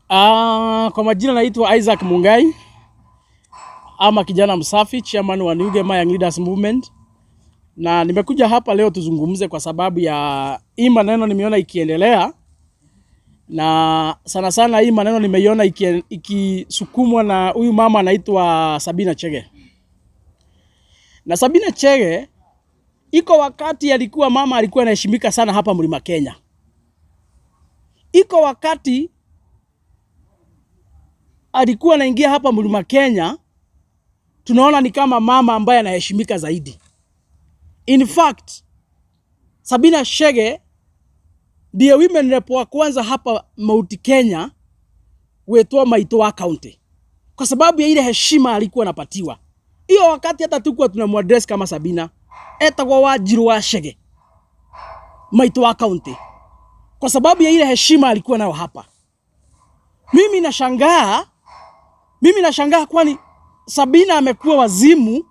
Kwa majina naitwa Isaac Mungai ama kijana msafi, chairman wa New Gema Young Leaders Movement, na nimekuja hapa leo tuzungumze kwa sababu ya hii maneno nimeona ikiendelea, na sana sana hii maneno nimeiona ikisukumwa na huyu mama anaitwa Sabina Chege. Na Sabina Chege iko wakati alikuwa mama alikuwa anaheshimika sana hapa Mlima Kenya. Iko wakati alikuwa anaingia hapa Mlima Kenya, tunaona ni kama mama ambaye anaheshimika zaidi. In fact, Sabina Chege ndiye women rep wa kwanza hapa Mount Kenya wetwa Maitũ wa county, kwa sababu ya ile heshima alikuwa anapatiwa. Hiyo wakati hata tukuwa tunamuaddress kama Sabina, etagwo Wanjiru wa Chege, Maitũ wa county, kwa sababu ya ile heshima alikuwa nayo hapa. Mimi nashangaa kwani Sabina amekuwa wazimu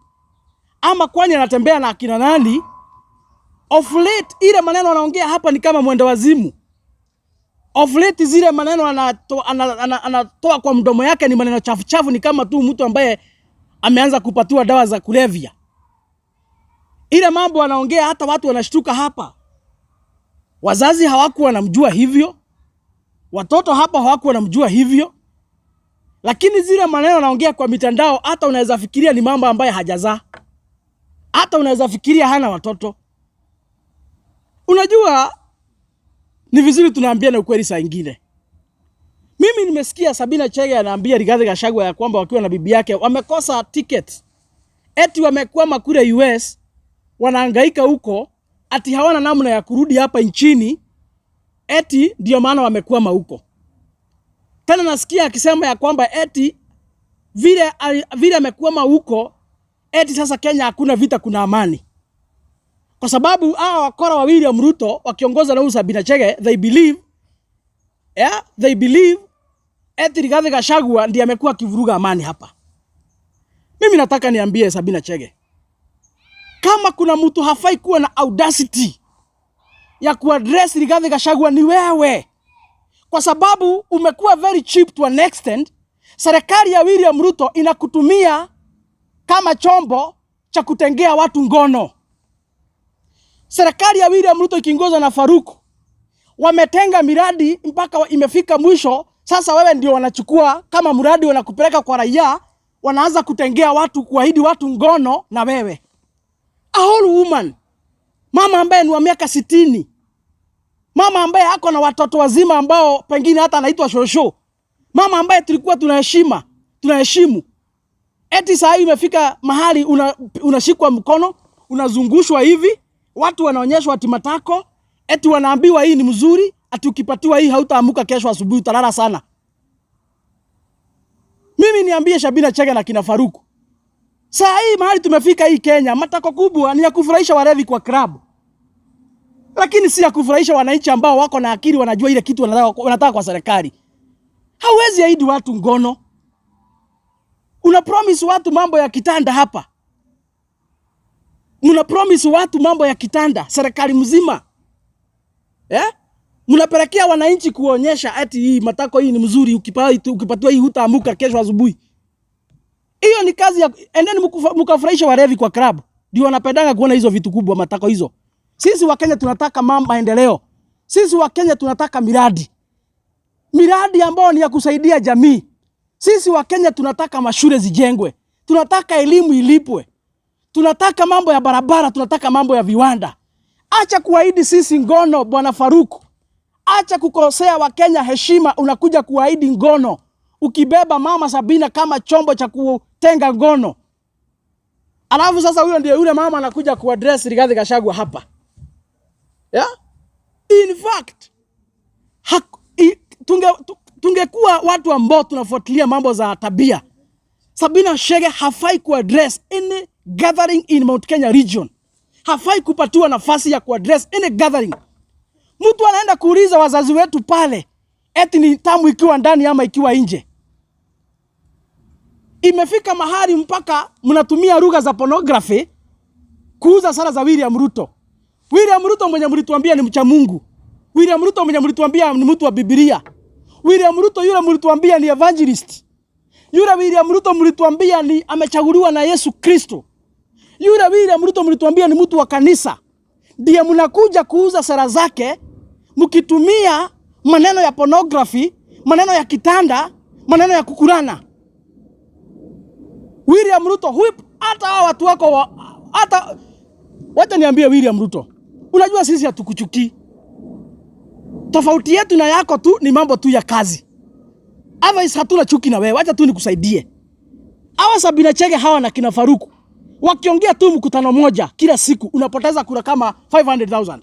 ama kwani anatembea na akina nani? Of late ile maneno anaongea hapa ni kama mwenda wazimu. Of late zile maneno anatoa anatoa kwa mdomo yake ni maneno chafu chafu, ni kama tu mtu ambaye ameanza kupatiwa dawa za kulevya. Ile mambo anaongea hata watu wanashtuka hapa. Wazazi hawakuwa wanamjua hivyo, watoto hapa hawakuwa wanamjua hivyo, lakini zile maneno anaongea kwa mitandao, hata unaweza fikiria ni mambo ambaye hajazaa, hata unaweza fikiria hana watoto. Unajua, ni vizuri tunaambia na ukweli saa ingine. Mimi nimesikia Sabina Chege anaambia Rigathi Gachagua ya kwamba wakiwa na bibi yake wamekosa ticket, eti wamekwama kule US, wanahangaika huko, ati hawana namna ya kurudi hapa nchini, eti ndio maana wamekwama huko. Tena nasikia akisema ya kwamba eti vile amekwama huko, eti sasa Kenya hakuna vita, kuna amani, kwa sababu hawa wakora wa William Ruto wakiongoza na huyu Sabina Chege, they believe, yeah, they believe eti Rigathi Gachagua ndiye amekuwa akivuruga amani hapa. Mimi nataka niambie Sabina Chege, kama kuna mtu hafai kuwa na audacity ya kuaddress Rigathi Gachagua ni wewe, kwa sababu umekuwa very cheap to an extent. Serikali ya William Ruto inakutumia kama chombo cha kutengea watu ngono. Serikali ya William Ruto ikiongozwa na Faruku wametenga miradi mpaka imefika mwisho. Sasa wewe ndio wanachukua kama mradi, wanakupeleka kwa raia, wanaanza kutengea watu, kuahidi watu ngono na wewe a whole woman, mama ambaye ni wa miaka 60, mama ambaye ako na watoto wazima ambao pengine hata anaitwa shosho, mama ambaye tulikuwa tunaheshimu, eti saa hii imefika mahali unashikwa mkono, unazungushwa hivi, watu wanaonyeshwa ati matako, eti wanaambiwa hii ni mzuri, ati ukipatiwa hii hautaamuka kesho asubuhi, utalala sana. Mimi niambie Sabina Chege na kina Faruku, saa hii mahali tumefika hii Kenya, matako kubwa ni ya kufurahisha walevi kwa club, lakini si ya kufurahisha wananchi ambao wako na akili, wanajua ile kitu wanataka kwa serikali. Hauwezi ahidi watu ngono, una promise watu mambo ya kitanda hapa, mna promise watu mambo ya kitanda, serikali mzima, eh? Mnapelekea wananchi kuonyesha ati hii matako hii ni mzuri, ukipatiwa hii hutaamuka kesho asubuhi. Hiyo ni kazi ya endeni mkafurahisha walevi kwa club, ndio wanapendanga kuona hizo vitu kubwa, matako hizo. Sisi wa Kenya tunataka maendeleo. Sisi wa Kenya tunataka miradi, miradi ambayo ni ya kusaidia jamii. Sisi wa Kenya tunataka mashule zijengwe, tunataka elimu ilipwe, tunataka mambo ya barabara, tunataka mambo ya viwanda. Acha kuahidi sisi ngono, bwana Faruku. Acha kukosea Wakenya heshima, unakuja kuahidi ngono ukibeba mama Sabina kama chombo cha kutenga ngono. Alafu sasa huyo ndiye yule mama anakuja kuaddress Rigathi Gachagua hapa. Yeah? In fact, tungekuwa watu ambao tunafuatilia mambo za tabia, Sabina Chege hafai kuaddress any gathering in Mount Kenya region. Hafai kupatiwa nafasi ya kuaddress any gathering. Mtu anaenda kuuliza wazazi wetu pale eti ni tamu ikiwa ndani ama ikiwa nje. Imefika mahali mpaka mnatumia lugha za pornography kuuza sera za William Ruto. William Ruto mwenye mlituambia ni mcha Mungu. William Ruto mwenye mlituambia ni mtu wa Biblia. William Ruto yule mlituambia ni evangelist. Yule William Ruto mlituambia ni amechaguliwa na Yesu Kristo. Yule William Ruto mlituambia ni mtu wa kanisa. Ndiye mnakuja kuuza sera zake mkitumia maneno ya pornography, maneno ya kitanda, maneno ya kukurana. William Ruto whip hata hawa watu wako hata wacha niambie William Ruto. Unajua sisi hatukuchukii. Tofauti yetu na yako tu ni mambo tu ya kazi. Otherwise hatuna chuki na wewe. Wacha tu nikusaidie. Hawa Sabina Chege hawa na kina Faruku wakiongea tu mkutano moja kila siku unapoteza kura kama 500,000.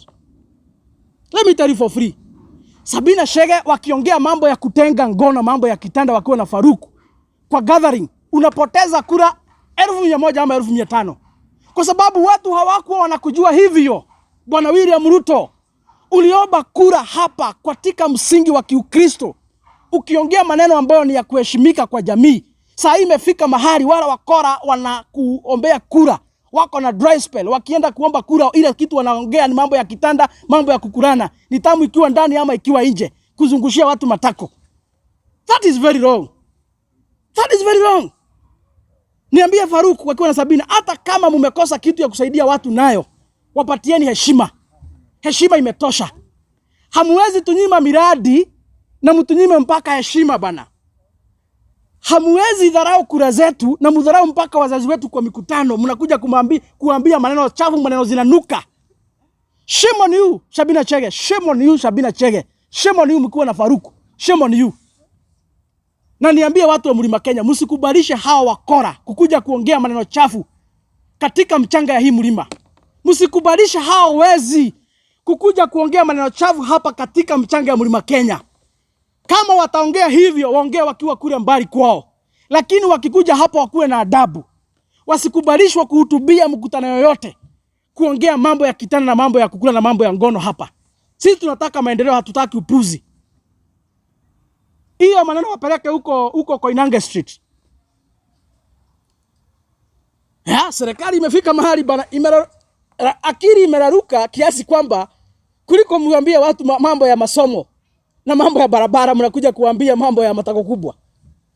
Let me tell you for free. Sabina Chege wakiongea mambo ya kutenga ngono, mambo ya kitanda wakiwa na Faruku kwa gathering, unapoteza kura 100,000 ama 500,000 kwa sababu watu hawakuwa wanakujua hivyo. Bwana William Ruto, uliomba kura hapa katika msingi wa Kiukristo, ukiongea maneno ambayo ni ya kuheshimika kwa jamii. Saa hii imefika mahali wala wakora wanakuombea kura, wako na dry spell, wakienda kuomba kura, ile kitu wanaongea ni mambo ya kitanda, mambo ya kukurana, ni tamu ikiwa ndani ama ikiwa nje, kuzungushia watu matako. That is very wrong. That is very wrong. Niambie Faruk wakiwa na Sabina, hata kama mumekosa kitu ya kusaidia watu nayo, wapatieni heshima. Heshima imetosha. Hamuwezi tunyima miradi na mtunyime mpaka heshima bana. Hamuwezi dharau kura zetu na mudharau mpaka wazazi wetu kwa mikutano, mnakuja kuambia maneno chafu, maneno zinanuka. Shame on you, Sabina Chege. Shame on you, Sabina Chege. Shame on you mkiwa na Faruku. Shame on you. Na niambie watu wa Mlima Kenya, msikubalishe hawa wakora kukuja kuongea maneno chafu katika mchanga ya hii mlima. Msikubalishe hawa wezi kukuja kuongea maneno chafu hapa katika mchanga ya Mlima Kenya. Kama wataongea hivyo, waongee wakiwa kule mbali kwao, lakini wakikuja hapa wakuwe na adabu. Wasikubalishwa kuhutubia mkutano yoyote kuongea mambo ya kitanda na mambo ya kukula na mambo ya ngono hapa. Sisi tunataka maendeleo, hatutaki upuzi. Hiyo maneno wapeleke huko huko Koinange Street. Ya, serikali imefika mahali bana, akili imeraruka kiasi kwamba kuliko mwambie watu mambo ya masomo na mambo ya barabara, mnakuja kuambia mambo ya matako kubwa.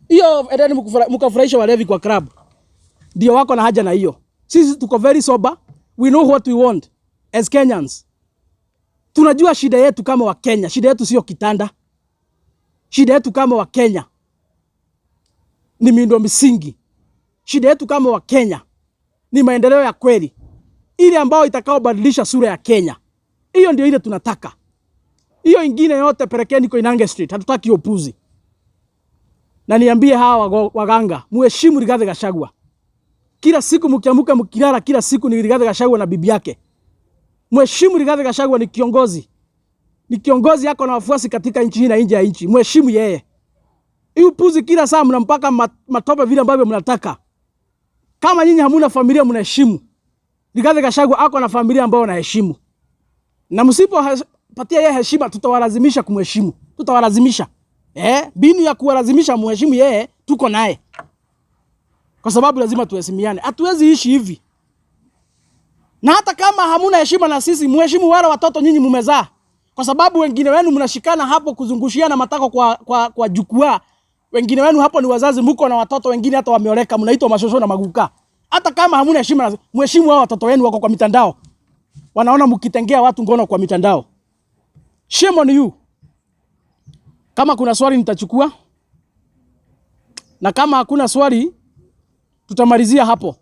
Hiyo endeni mkafurahisha walevi kwa club. Ndio wako na haja na hiyo. Sisi tuko very sober. We know what we want as Kenyans. Tunajua shida yetu kama Wakenya. Shida yetu sio kitanda. Shida yetu kama Wakenya ni miundo misingi. Shida yetu kama Wakenya ni maendeleo ya kweli, ile ambayo itakaobadilisha sura ya Kenya. Hiyo ndio ile tunataka. Hiyo ingine yote pelekeni Koinange Street, hatutaki upuzi. Na niambie hawa waganga, muheshimu Rigathi Gachagua. Kila siku mkiamuka mkilala, kila siku ni Rigathi Gachagua na bibi yake. Mheshimu Rigathi Gachagua, ni kiongozi. Ni kiongozi, yako na wafuasi katika nchi hii na nje ya nchi. Mheshimu yeye. Hii upuzi kila saa mnampaka matope vile ambavyo mnataka. Kama nyinyi hamuna familia mnaheshimu. Rigathi Gachagua ako na familia ambayo anaheshimu. Na msipo patia yeye heshima, tutawalazimisha kumheshimu. Tutawalazimisha. Mbinu ya kuwalazimisha muheshimu yeye tuko naye. Kwa sababu lazima tuheshimiane. Hatuwezi ishi hivi. Na hata kama hamuna heshima na sisi, muheshimu wale watoto nyinyi mumezaa. Kwa sababu wengine wenu mnashikana hapo kuzungushiana matako kwa jukwaa. Wengine wenu hapo ni wazazi, mko na watoto wengine hata wameoleka, mnaitwa mashosho na maguka. Hata kama hamuna heshima, muheshimu hao watoto wenu wako kwa mitandao. Wanaona mkitengea watu ngono kwa mitandao. Shame on you. Kama kuna swali nitachukua. Na kama hakuna swali tutamalizia hapo.